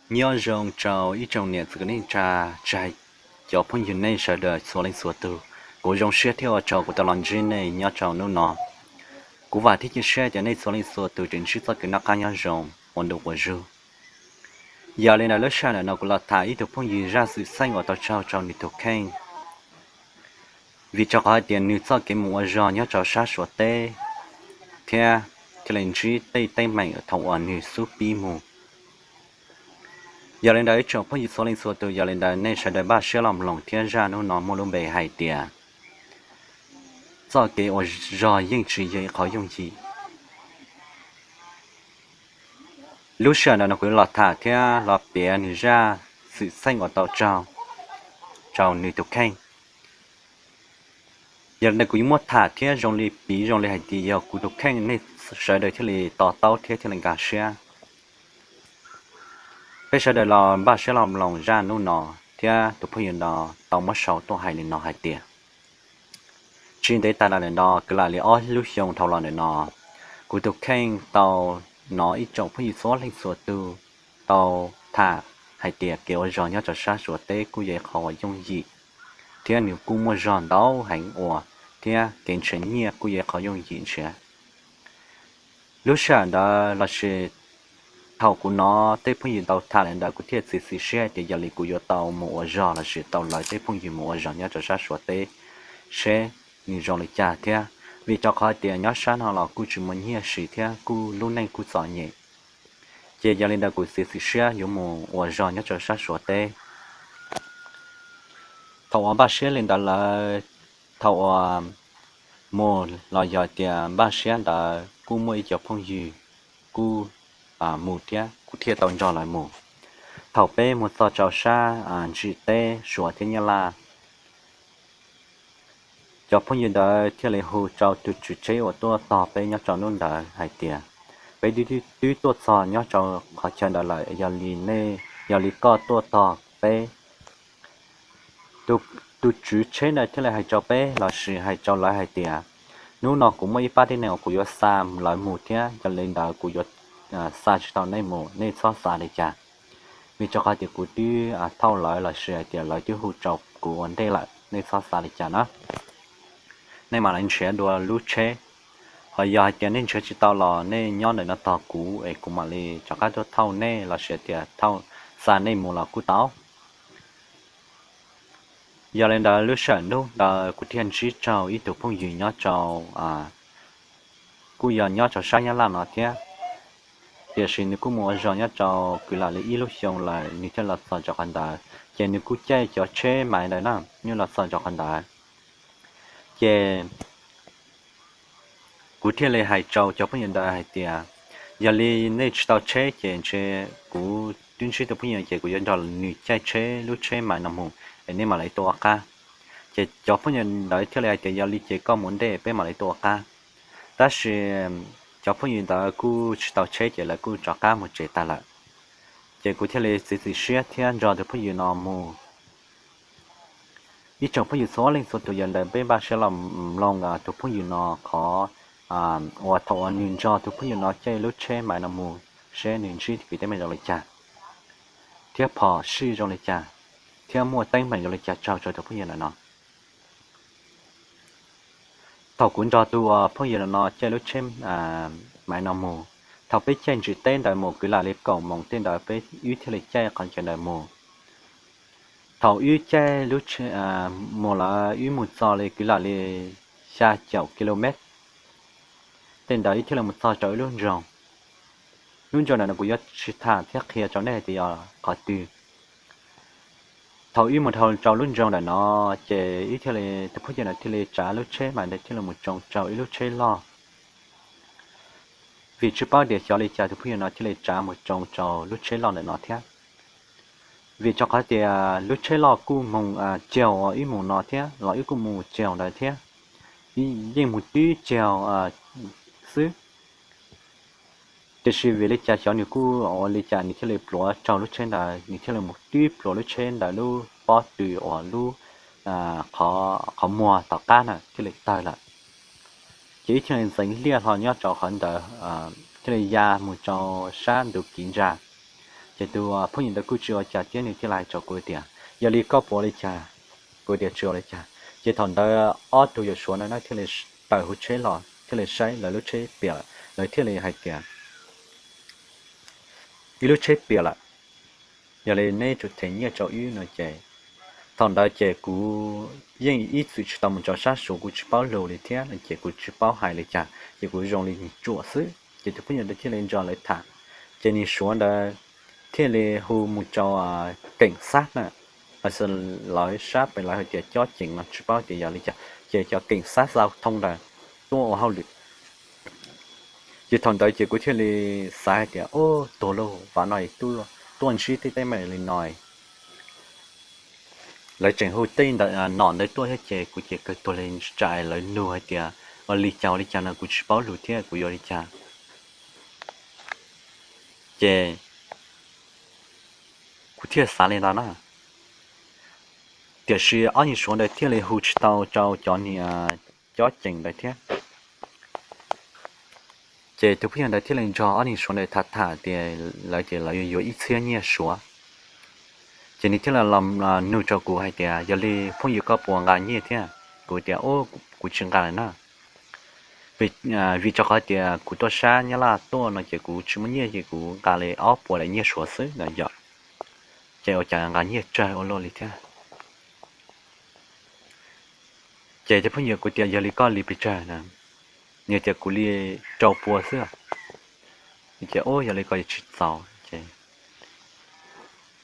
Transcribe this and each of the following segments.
Nyob zoo rau ib tsoom niam txiv kwv tij neej tsa, tsis hais cov phooj ywg nej sawv daws txhua leej txhua tus. Kuv zoo siab thiab ua tsaug kuv tau los ntsib nej nyob rau hnub no. Kuv vam thiab cia siab tias nej txhua leej txhua tus tseem ntsib txoj kev noj qab nyob zoo, ua ntu ua zug. Yog li ntawd lub sij hawm ntawm no kuv los tham ib tug phooj ywg zaj xwm txheej uas tau raug rau nws tus kheej. Vim rau qhov hais tias nws txoj kev mus ua zog nyob rau sab Suav teb thiab thiaj li ntsib tej teeb meem thaum uas nws xub pib mus. Yog li ntawd ib tsoom phooj ywg txhua leej txhua tus, yog li ntawd nej sawv daws npaj siab los mloog thiab zaj hnub no muaj lub npe hais tias txoj kev ua zog yeej tsis yog ib qho yooj yim. Lub sij hawm ntawm no kuv los tham thiab los piav nws zaj xwm txheej uas tau raug rau nws tus kheej. Yog li ntawd kuv yuav muab tham thiab zoo li piv zoo li hais tias yog kuv tus kheej, nej sawv daws thiaj li to taub thiab thiaj li nkag siab. Peb sawv daws los npaj siab los mloog zaj hnub no thiab tus phooj ywg no tau muab sau tuaj hais li no hais tias, tsis ntev tas los ntawm no kwv lam li ob lub xyoo dhau los ntawm no, kuv tus kheej tau hnov ib tsoom phooj ywg txhua leej txhua tus tau tham hais tias kev ua zog nyob rau sab Suav teb kuj yog ib qho uas yooj yim thiab nws kuj muaj zog ntau heev ua, thiab kev nrhiav nyiaj kuj yog ib qho yooj yim nrhiav. Lub sij hawm ntawd lossis thaum kuv hnov tej phooj ywg tau tham li ntawd kuv thiaj txiav txim siab tias yog li kuv yuav tau mus ua zog lossis tau lawv tej phooj ywg mus ua zog nyob rau sab Suav teb seb nws zoo li cas thiab, vim rau qhov tias nyob sab no los kuj tsis muaj nyiaj siv thiab kuj lub neej kuj txom nyem. Ces yog li ntawd kuv txiav txim siab yuav mus ua zog nyob rau sab Suav teb. Thaum uas npaj siab li ntawd lawm, thaum uas mus los yog tias npaj siab ntawd kuj muaj ib co phooj ywg kuj mus thiab kuv thiaj tau nrog lawv mus. Thaum peb mus txog rau sab ntsis teb Suav thiab Nyab Laj, cov phooj ywg ntawd thiaj li hu rau tus tswv tsheb uas tuaj tog peb nyob rau hnub ntawd hais tias, peb twb tuaj txog nyob rau qhov chaw ntawd lawm, yog li nej, yog li koj tuaj tog peb. Tus tswv tsheb ntawd thiaj li hais rau peb lossis hais rau lawv hais tias, hnub no kuv muaj ib pab tib neeg uas kuv yuav xa lawv mus thiab yog li ntawd kuv yuav xa tsis tau nej mus, nej txhob xav li cas. Vim rau qhov tias kuv twb thauj lawv lossis hais tias lawv twb hu rau kuv ua ntej lawm, nej txhob xav li cas na. Nej mam li nrhiav dua lub tsheb, ho yog hais tias nej nrhiav tsis tau los nej nyob ntawm no tos kuv es kuv mam li rov qab tuaj thauj nej lossis tias thauj xa nej mus los kuj tau. Yog li ntawd lub sij hawm hnub ntawd kuv thiaj ntsib rau ib tug phooj ywg nyob rau, kuj yog nyob rau sab Nyab Laj no thiab, tiam sis nws kuj mus ua zog nyob rau kwv lam li ib lub xyoo lawm nws thiaj los txog rau qhov ntawd, ces nws kuj caij cov tsheb maiv ntawd na, nws los txog rau qhov ntawd. Ces kuv thiaj li hais rau cov phooj ywg ntawd hais tias, yog li nej tsis tau tsheb ces ntshe kuv twb ntsib tus phooj ywg ces kuv yuav nrog nws caij tsheb lub tsheb maiv no mus es nej mam li tuaj ua qab. Ces cov phooj ywg ntawd thiaj li hais tias yog li ces koj mus ntej peb mam li tuaj ua qab. Tab sis cov phooj ywg ntawd kuj tsis tau tsheb ces lawv kuj rov qab mus tsev tag lawm. Ces kuv thiaj li txiav txim siab thiab nrog tus phooj ywg no mus. Ib tsoom phooj ywg txhua leej txhua tus, yog li ntawd peb npaj siab los mloog tus phooj ywg no qhov uas thaum uas nws nrog tus phooj ywg no caij lub tsheb maiv no mus seb nws ntsib kev teeb meem zoo li cas thiab phom sij zoo li cas thiab muaj teeb meem zoo li cas raug rau tus phooj ywg ntawm no. Thaum kuv nrog tus phooj ywg no caij lub tsheb maiv no mus, thaum peb caij ntsis teb ntawd mus kwv lam li kaum moos tej ntawd peb wb thiaj li caij qhov chaw ntawd mus. Thaum wb caij lub tsheb mus lawm wb mus txog li kwv lam li xya caum ki lo mev tej ntawd wb thiaj li mus txog rau ib lub nroog. Lub nroog ntawm no kuv yuav tsis tham thiab qhia rau nej hais tias yog qhov twg. Thaum wb mus dhau rau lub nroog ntawm no, ces wb thiaj li, tus phooj ywg no thiaj li tsav lub tsheb maiv ntawd thiaj li mus tsoo rau ib lub tsheb loj. Vim tsis paub tias xyov li cas tus phooj ywg no thiaj li tsav mus tsoo rau lub tsheb loj ntawm no thiab. Vim rau qhov tias lub tsheb loj kuj mus caug uas wb mus no thiab los wb kuj mus caug ntawd thiab, yeej mus tib caug xwb. Tiam sis vim li cas xyov nws kuj ua li cas nws thiaj li pluav raug lub tsheb ntawd, nws thiaj li mus tib pluav lub tsheb ntawd lub pob tw uas lub qhov muag tom qab na thiaj li tawg lawm. Ces wb thiaj li ntxeev liaj hlo nyob rau qhov ntawd, thiaj li ya mus rau sab ntu kiv ntsa. Ces tus phooj ywg ntawd kuj tsis ua cas thiab, nws thiaj li hais rau kuv tias, Yog li koj puas ua li cas? Kuv tias, Tsis ua li cas. Ces thaum ntawd ob tug yawm suav ntawd thiaj li tawm hauv tsheb los thiaj li saib lawv lub tsheb piam lawm, lawv thiaj li hais tias, Ib lub tsheb piam lawm, yog li neb tsum them nyiaj rau wb no ces. Thaum ntawd ces kuv yeej ib txwm tsis tau mus rau sab suav, kuv tsis paub lus li thiab no ces kuv tsis paub hais li cas ces kuv zoo li nim ruam xwb. Ces tus phooj ywg ntawd thiaj li nrog lawv tham, ces nws suav ntawd thiaj li hu mus rau keem xab na, lawv sab pem lawv hais tias cob ceem no tsis paub tias yog li cas, ces cov keem xab xau thoob ntawd tuaj ua hauj lwm. Ces thaum ntawd ces kuv thiaj li xav hais tias, Ub, tuag lauj, vam no tuaj ntsib tej teeb meem li no. Lawv tseem hu tej nom ntawd tuaj thiab ces kuv ces kawg tuag li, tsam lawv nug hais tias ua li cas ua li cas no kuv tsis paub lus thiab kuv yuav li cas. Ces kuv thiaj xav li ntawd na. Tiam sis ob niag suav ntawd thiaj li hu tsis tau rau cov niag cob ceem ntawd thiab. Ces tus phooj ywg ntawd thiaj li nrog ob niag suav ntawd tham tham tias lawv ces lawv yuav yuav ib txhiab nyiaj suav. Ces nws thiaj li los nug rau kuv hais tias, Yog li phooj ywg koj puas nqa nyiaj thiab? Kuv tias, Kuv tsis nqa li na. Vim rau qhov tias kuv tuaj sab Nyab Laj tuaj no ces kuv tsis muaj nyiaj ces kuv nqa li ob puas daim nyiaj suav xwb ntag yom. Ces ua cas nqa nyiaj tsawg ua luaj li thiab. Ces tus phooj ywg kuv tias, Yog li koj li pes tsawg na? Nws tias, Kuv li rau pua xwb. Ces, Ub, yog li koj yuav tsis txaus.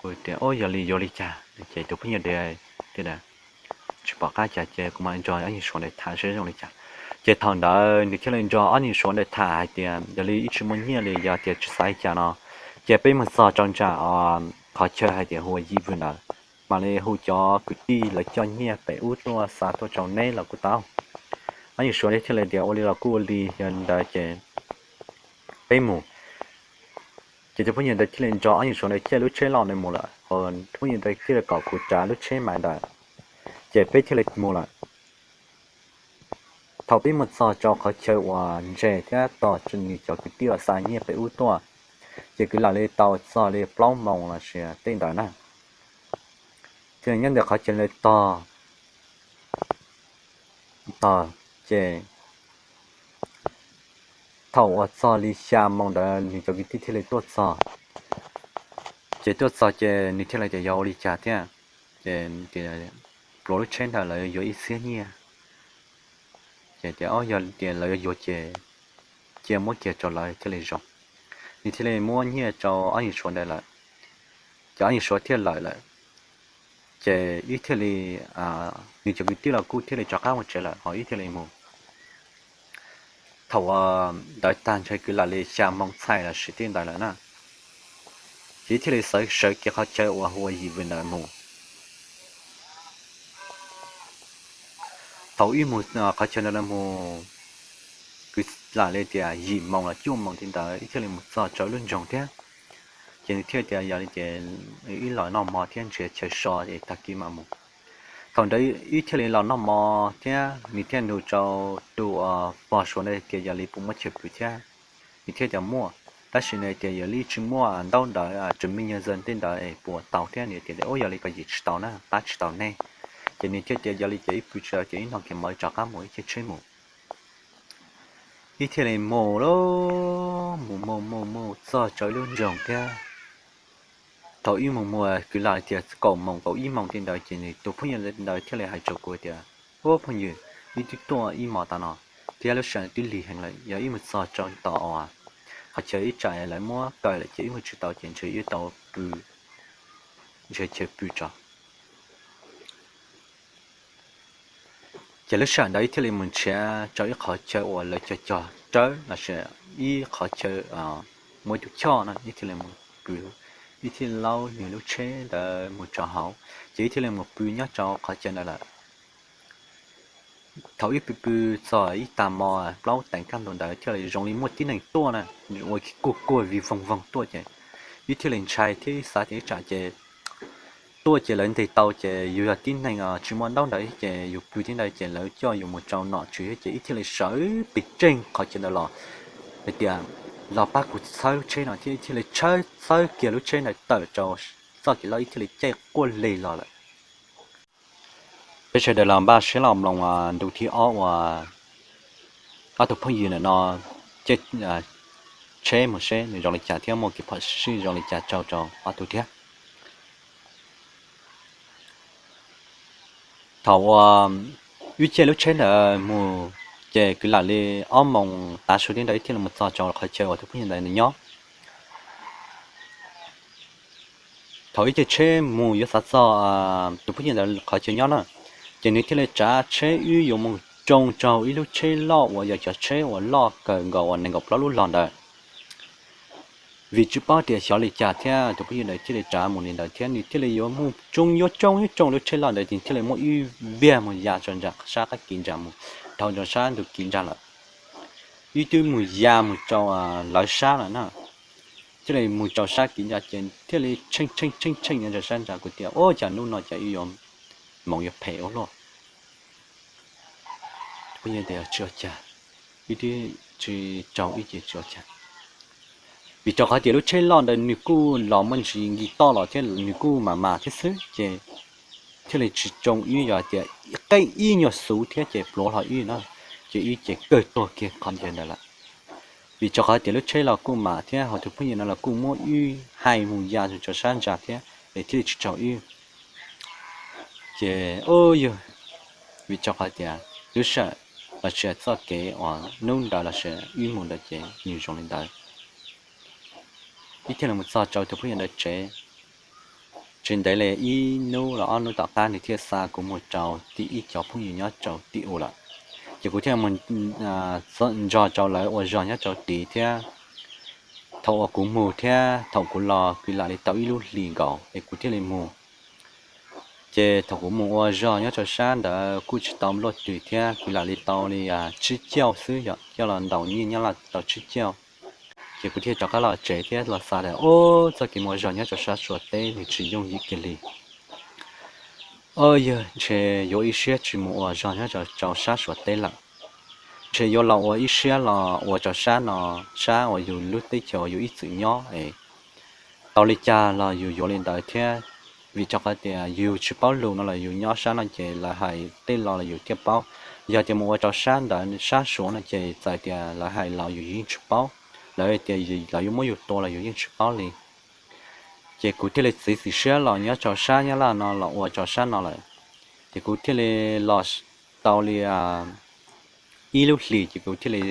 Kuv tias, Ub, yog li yuav li cas? Ces tus phooj ywg tias, Tsis pom qab cas ces kuv mam nrog ob niag suav ntawd tham seb zoo li cas. Ces thaum ntawd nws thiaj li nrog ob niag suav ntawd tham hais tias, Yog li wb tsis muaj nyiaj li, yog tias tsis xav li cas no ces peb mus txog rau nram qhov chaw hais tias hu ua Yim Vwm ntawd, mam li hu cov kwv tij lawv coj nyiaj pem ub tuaj xa tuaj rau neb los kuj tau. Ob niag suav thiaj li tias, Ua li los kuj ua li, yog li ntawd ces peb mus. Ces tus phooj ywg ntawd thiaj li nrog ob niag suav ntawd caij lub tsheb loj ntawd mus lawm, ho tus phooj ywg ntawd thiaj li kom kuv tsav lub tsheb mas ntawd, ces peb thiaj li mus lawm. Thaum peb mus txog rau qhov chaw uas ntses thiab tos nws cov kwv tij uas xa nyiaj pem ub tuaj, ces kwv lam li tau txog li plaub moos los sis tej ntawd na. Ces nyob ntawm qhov chaw li tog, tog, ces thaum uas txog li xya moos ntawd nws cov kwv tij thiaj li tuaj txog. Ces tuaj txog ces nws thiaj li tias yog ua li cas thiab, ces tias pluav lub tsheb ntawd lawv yuav ib txhiab nyiaj. Ces tias, Ob, yog tias lawv yuav ces cia muab kiag rau lawv thiaj li zoo. Nws thiaj li muab nyiaj rau ob niag suav ntawd lawm, ces ob niag suav thiaj lawm lawm. Ces wb thiaj li, nws cov kwv tij los kuj thiaj li rov qab mus tsev lawm, ho wb thiaj li mus. Thaum uas ntawd tag ntshe kwv lam li xya moos txhais los sis tej ntawd lawm na, ces wb thiaj li sawv kiag qhov chaw uas hu ua Yim Vwm ntawd mus. Thaum wb mus qhov chaw ntawd mus, kwv lam li tias yim moos los cuaj moos tej ntawd wb thiaj li mus txog rau lub nroog thiab. Ces nws thiaj tias yog li ces wb los noj mov thiab nrhiav chaw so es tag kis mam mus. Thaum ntawd wb thiaj li los noj mov thiab nws thiaj nug rau tus uas pog suav ntawd tias yog li puas muaj chaw pw thiab. Nws thiaj tias muaj, tab sis nws tias yog li tsis muaj ntaub ntawv tseem me nyuag zag tej ntawd es puas tau thiab, nws tias ub, yog li koj yim tsis tau na, pab tsis tau nej. Ces nws thiaj tias yog li ces wb pw tsis tau ces wb noj kiag mov rov qab mus wb caij tsheb mus. Wb thiaj li mus lauj, mus mus mus mus txog rau ib lub nroog thiab. Thaum wb mus mus kwv lam tias kaum moos kaum ib moos tej ntawd ces nws tus phooj ywg ntawd thiaj li hais rau kuv tias, Ub phooj ywg, wb twb tuaj ib hmos tas no thiab lub sij hawm twb lig heev lawm, yog wb mus txog rau tom uas qhov chaw ib tsam lawv muab kaw lawm ces wb mus tsis tau ces ntshe wb tau pw, ntshe chaw pw tso. Ces lub sij hawm ntawd wb thiaj li mus nrhiav rau ib qhov chaw uas lawv cog cog rawb los sis ib qhov chaw muaj ib tug choj no, wb thiaj li mus pw, wb thiaj li laub nws lub tsheb ntawd mus rau hauv ces wb thiaj li mus pw nyob rau qhov chaw ntawd lawm. Thaum wb pw pw txog ib tag hmo plaub teev kaj ntug ntawd thiaj li zoo li muaj tib neeg tuaj na, ua kuj kuj vij voog voog tuaj ces wb thiaj li ntshai thiab wb xav tias ib tsam ces tuaj ces lawv ntes tau ces yus yog tib neeg tsis muaj ntaub ntawv ces yus pw thiab ntawd ces lawv coj yus mus rau nom tswv ces wb thiaj li sawv pes tsawg qhov chaw ntawd los hais tias los pab kuv txhawb lub tsheb no thiab, ib thiaj li tshawb txhawb kiag lub tsheb ntawd tawm rau txoj kev loj, ib thiaj li caij quaj leg los lawm. Peb sawv daws los npaj siab los mloog ntu thib ob uas ob tug phooj ywg ntawm no caij tsheb mus seb nws zoo li cas thiab muaj kev phom sij zoo li cas tsaug rau ob tug thiab. Thaum uas wb caij lub tsheb ntawd mus, ces kwv lam li ob moos tav su tib ntawd wb thiaj li mus txog rau qhov chaw uas tus phooj ywg ntawd nws nyob. Thaum wb caij tsheb mus yuav xav txog tus phooj ywg ntawd qhov chaw nyob na, ces nws thiaj li tsav tsheb wb yuav mus tsoo rau ib lub tsheb loj uas yog cov tsheb uas loj kawg nkaus uas nees nkaum plaub lub los ntawd. Vim tsis paub tias xyov li cas thiab tus phooj ywg ntawd thiaj li tsav mus li ntawd thiab nws thiaj li yuav mus tsoo yuav tsoo yuav tsoo lub tsheb loj ntawd ces thiaj li muab wb viag mus ya rau nram sab qab kev ntsa mus dhau rau sab ntug kev ntsa lawm. Wb twb mus ya mus rau lawv sab lawm na, thiaj li mus rau sab kev ntsa ces thiaj li tsheej tsheej tsheej tsheej nyob rau sab ntsa. Kuv tias ua cas hnub no ces wb yuav moov yuav phem ua luaj. Phooj ywg tias tsis ua cas, wb twb tsis tsaug ib ce tsis ua cas. Vim rau qhov tias lub tsheb loj ntawd nws kuj los muaj ntsis nkis toj los thiab nws kuj mam mam thiab xwb ces thiaj li tsis tsoo wb, yog tias qeeb ib nyuag xuv thiab ces pluav hlo wb na, ces wb ces kawg tuag kiag qhov ntawd lawm. Vim rau qhov tias lub tsheb los kuj mam thiab ho tus phooj ywg no los kuj muab wb hais mus ya rau sab ntsa thiab es thiaj li tsis tsaug wb. Ces yog vim rau qhov tias lub sij hawm los sis txoj kev uas hnub ntawd los sis wb mus ntawd ces nws zoo li ntawd. Wb thiaj li mus txog rau tus phooj ywg ntawd tsev. Tsis ntev li ib hnub los ob hnub tom qab nws thiaj xa kuv mus rau tim ib cov phooj ywg nyob rau tim u lawm. Ces kuv thiaj mus nrog rau lawv ua zog nyob rau tid thiab. Thaum uas kuv mus thiab thaum kuv los kuv lam li tau ib lub hlis nkaus es kuv thiaj li mus. Ces thaum kuv mus ua zog nyob rau sab ntawd kuj tsis tau luaj twg thiab, kuv lam li tau li tsib caug xwb yom, coj los ntaus nyiaj Nyab Laj tau tsib caug. Ces kuv thiaj rov qab los tsev thiab los xav tias, ub, txoj kev mus ua zog nyob rau sab Suav teb nws tsis yooj yim kiag li. Yog ntshe yuav ib siab tsis mus ua zog nyob rau sab Suav teb lawm, ntshe yuav los ua ib siab los ua rau sab no, sab uas yus lub teb chaws uas yus ib txwm nyob es tau li cas los yus yuav li ntawd thiab. Vim rau qhov tias yus tsis paub lus no los yus nyob sab no ces lawv hais tej lo los yus thiaj paub. Yog tias mus ua rau sab ntawd sab Suav no ces txawm tias lawv hais los yus yeej tsis paub, lawv tias lawv yuav muab yus tua los yus yeej tsis paub li. Ces kuv thiaj li txiav txim siab los nyob rau sab Nyab Laj no los ua rau sab no lawm. Ces kuv thiaj li los tau li ib lub hlis ces kuv thiaj li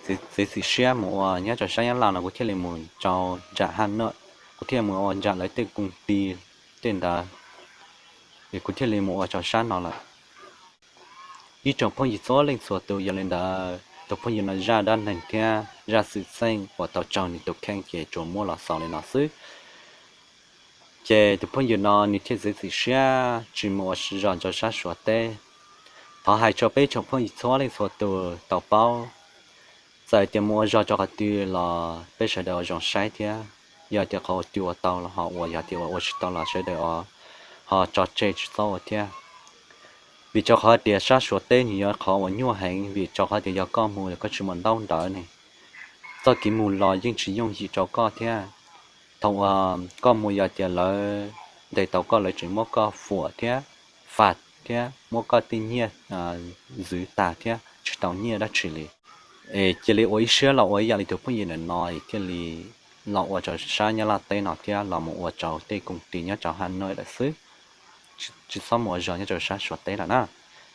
txiav txim siab mus ua nyob rau sab Nyab Laj no, kuv thiaj li mus rau nram Haj Nawj, kuv thiaj mus ua nram lawv tej koom ti tej ntawd, es kuv thiaj li mus ua rau sab no lawm. Ib tsoom phooj ywg txhua leej txhua tus, yog li ntawd tus phooj ywg no zaj dab neeg thiab zaj xwm txheej uas tau raug nws tus kheej ces tsuas muab los xaus li no xwb. Ces tus phooj ywg no nws thiaj txiav txim siab tsis mus ua zog rau sab Suav teb. Thov hais rau peb tsoom phooj ywg txhua leej txhua tus tau paub, txawm tias mus ua zog rau qhov twg los peb sawv daws ua zoo saib thiab. Yog tias qhov uas twg ua tau los ho ua, yog tias ua tsis tau los sawv daws ho tso tseg tsis txhob ua thiab. Vim rau qhov tias sab Suav teb nws yog qhov uas nyuaj heev, vim rau qhov tias yog koj mus koj tsis muaj ntaub ntawv ne, txoj kev mus los yeej tsis yooj yim rau koj thiab. Thaum uas koj mus yog tias lawv ntes tau koj lawv tseem muab koj fuam thiab, faj thiab muab koj tej nyiaj ntxwv tag thiab tsis tau nyiaj dab tsi li. Es cia li ua ib siab los ua ib yam li tus phooj ywg ntawm no es thiaj li los ua rau sab Nyab Laj teb no thiab los mus ua rau tej koom ti nyob rau Haj Nawj lawm xwb, tsis txhob mus ua zog nyob rau sab Suav teb lawm na.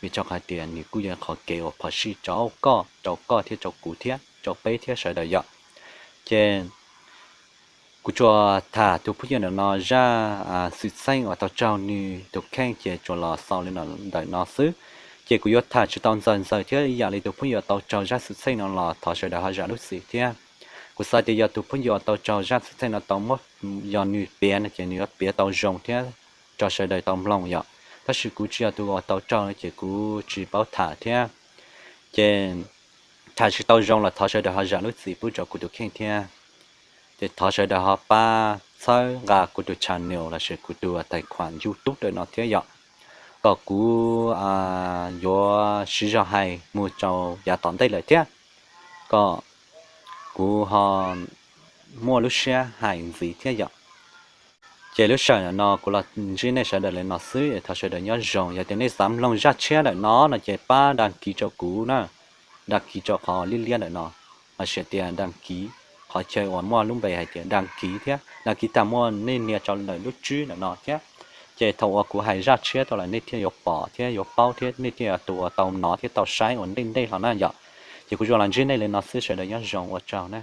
Vim rau qhov tias nws kuj yog qhov kev uas phom sij rau koj, rau koj thiab rau kuv thiab rau peb thiab sawv daws yom. Ces kuv tsuas tham tus phooj ywg ntawm no zaj xwm txheej uas tau raug nws tus kheej ces tsuas los xaus li ntawm no xwb. Ces kuv yuav tham tsis tau ntxaws ntxaws thiab, ib yam li tus phooj ywg tau raug zaj xwm txheej no los thov sawv daws ho zam lub txim thiab. Kuv xav tias yog tus phooj ywg uas tau raug zaj xwm txheej no tau muab, yog nws piav no ces nws yuav piav tau zoo thiab rau sawv daws tau mloog yom. Tab sis kuv tsis yog tus uas tau raug no ces kuv tsis paub tham thiab. Ces tham tsis tau zoo los thov sawv daws ho zam lub txim pub rau kuv tus kheej thiab. Ces thov sawv daws ho pab txhawb nqa kuv tus channel lossis kuv tus tais khuam YouTube ntawm no thiab yom, kom kuv yuav siv zog hais mus rau yav tom ntej lawm thiab, kom kuv ho muaj lub siab hais ntxiv thiab yom. Ces lub sij hawm no kuv los ntsib nej sawv daws li no xwb, thov sawv daws nyob zoo. Yog tias nej xav mloog zaj tshiab ntawm no no ces pab đăng ký rau kuv na, đăng ký rau qhov liab liab ntawm no, los sis tias đăng ký qhov chaw uas muaj lub npe hais tias đăng ký thiab, đăng ký tag muaj nej nias rau lawm lub tswb ntawm no thiab. Ces thaum uas kuv hais zaj tshiab tau lawm nej thiaj yuav pom thiab yuav paub thiab nej thiaj yog tus uas tau hnov thiab tau saib ua ntej ntej hlo na yom. Ces kuv tsuas los ntsib nej li no xwb, sawv daws nyob zoo, ua tsaug na.